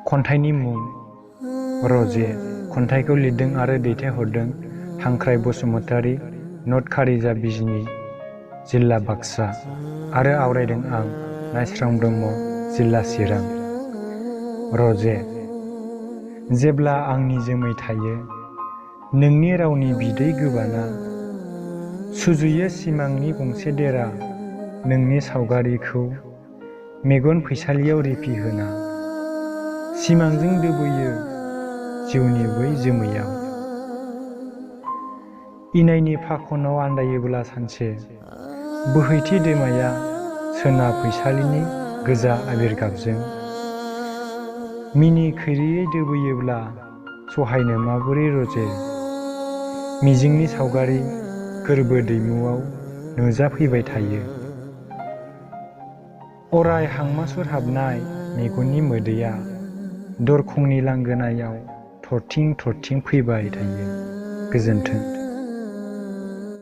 खन्थाइनि मुं रजे। खन्थाइखौ लिरदों आरो दैथायहरदों हांख्राय बसुमतारी, नटखारिजा बिजनी, जिल्ला बाक्सा आरो आवरायदों आं नायस्रां ब्रह्म, जिल्ला चिरां। रजे। जेब्ला आंनि जोमै थायो नोंनि रावनि बिदै गोबाना, सुजुयो सिमांनि गंसे देरा नोंनि सावगारिखौ मेगन फैसालियाव रिफिहोना, सिमांजों दोबैयो जिउनि बै जोमैयाव। इनायनि फाखनाव आन्दायोब्ला सानसे बोहैथि दैमाया सोनाब फैसालिनि गोजा आबिर गाबजों, मिनि खैरोयै दोबैयोब्ला सहायनो माबोरै रजे, मिजिंनि सावगारि गोरबो दैमुआव नुजाफैबाय थायो। अराय हांमा सुरहाबनाय मेगननि मोदैया दरखंनि लांगोनायाव थरथिं थरथिं फैबाय थायो। गोजोन्थों।